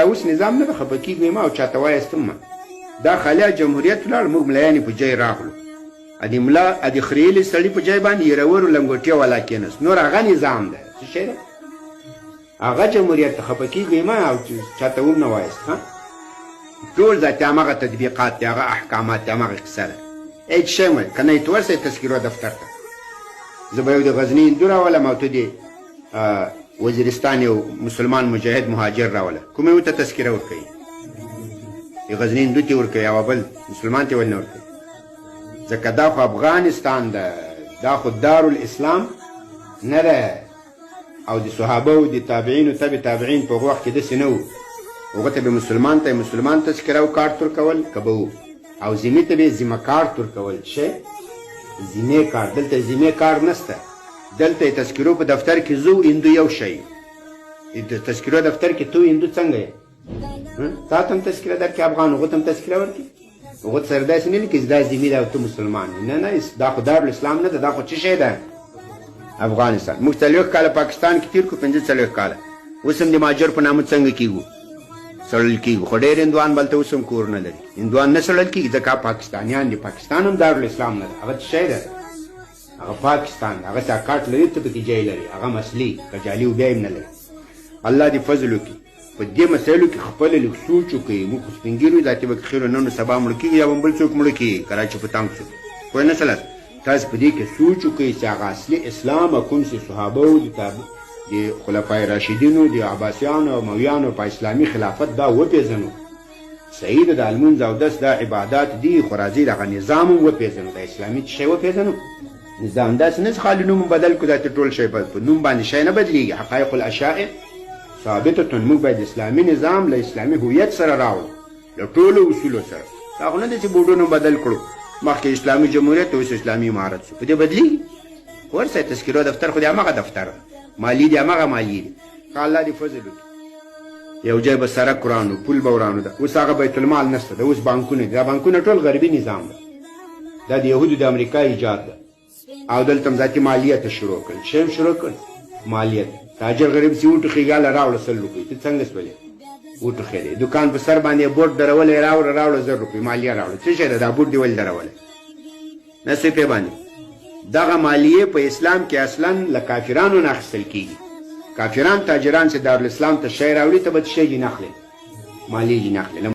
اوس نظام نه ده، خفه کېږي مه او چاته وایاست هم مه. دا خالیا جمهوریت ولاړ، موږ ملایان په جای راغلو. ا د ملا ا د خریلي سړي په جای باندې یرورو لنګوټې والا کېناست. نور هغه نظام ده، څه شی ده؟ هغه جمهوریت ته خفه کېږئ مه او چاته هم نه وایاست. ها ټول ذاتي هماغه تطبیقات دي، هغه احکامات دي، هماغه قصه ده. هېڅ شی مه که نه یې ته ورسې تذکرو دفتر ته، زه به یو د غزني هندو راولم او ته د وزیرستان یو مسلمان مجاهد مهاجر راوله، کوم یو ته تذکره ورکوي؟ د غزني هندو ته ورکوي او بل مسلمان ته ولې نه ورکوي؟ ځکه دا خو افغانستان ده، دا خو دارالاسلام نه ده. او د صحابه او د تابعینو تبع تابعین په هغه وخت کې داسې نه وو، هغه ته به مسلمان ته مسلمان تذکره او کارت ورکول که به وو، او ذمي ته به یې ذمه کارت ورکول. شه ذمې کارت، دلته ذمې کارت نشته. دلته یې تذکرو په دفتر کې زه او هندو یو شی یو. د تذکرو دفتر کې ته هندو څنګه یې؟ تا ته هم تذکره درکړي، افغان هغه ته هم تذکره ورکړي. هغه سره داسې نه لیکي چې دا ذمي ده او ته مسلمان یې. نه نه، دا خو دارالاسلام نه ده، دا خو څه شی ده؟ افغانستان. موږ 40 کاله پاکستان کې تېر کړو، 45 کاله. اوس هم د مهاجر په نامه څنګه کېږو؟ سړل کېږو. خو ډېر هندوان بلته اوس هم کور نه لري. هندوان نه سړل کېږي ځکه پاکستانیان دي. پاکستان هم دارالاسلام نه ده، هغه څه شی ده؟ هغه پاکستان ده. هغه چې کارت لري ته پکې جای لري، هغه مسلې که جالي بیا هم نه لري. الله دې فضل وکړي. په دې مسایلو کې خپله لږ سوچ وکړئ. موږ خو سپین ږیرو، دا چې به خیر نه نو سبا مړه کېږي یا به بل څوک مړه کړي که راچې په تنګ شو. پوه نه شولاست؟ تاسو په دې کې سوچ وکړئ چې هغه اصلي اسلام کوم چې صحابه و، د خلفای راشدینو، د عباسیانو او امویانو په اسلامي خلافت دا وپېژنو. صحیح ده، د لمونځ او دس دا عبادات دي، خو راځئ دغه نظام هم وپېژنو، د اسلامي څه شی وپېژنو. نظام داسې نه چې خالي نوم بدل کړو، داسې ټول شی په نوم باندې شی نه بدلېږي. حقایق الاشیاء ثابتة. موږ باید اسلامي نظام له اسلامي هویت سره راوړو، له ټولو اصولو سره. دا خو نه ده چې بورډونه بدل کړو، مخکې اسلامي جمهوریت اوس اسلامي امارت شو، په دې بدلېږي؟ ورسه تذکرو دفتر خو دې هماغه دفتر ده، مالي دې هماغه مالي دي. که الله دې فضل وکړي. یو ځای به سرک ورانو، پول به ورانو ده. اوس هغه بیت المال نشته ده، اوس بانکونه دي. دا بانکونه ټول غربي نظام ده، دا د یهودو د امریکا ایجاد ده. او دلته هم ذاتي مالیه ته شروع کړل، څه هم شروع کړ مالیه. تاجر غریب چې وټوخېږي، هله راوړه 100 روپۍ، ته څنګه سولې وټوخېدې؟ دکان په سر باندې بورډ درولی، راوړه راوړه 1000 روپۍ مالیه راوړه. څه شی ده دا بوټ دې ولې درولی؟ نه څه پې باندې. دغه مالیه په اسلام کې اصلا له کافرانو نه اخیستل کېږي. کافران تاجران چې دارالاسلام ته شی راوړي، ته به څه شی جې نه اخلې؟ مالیې جې نه اخلې.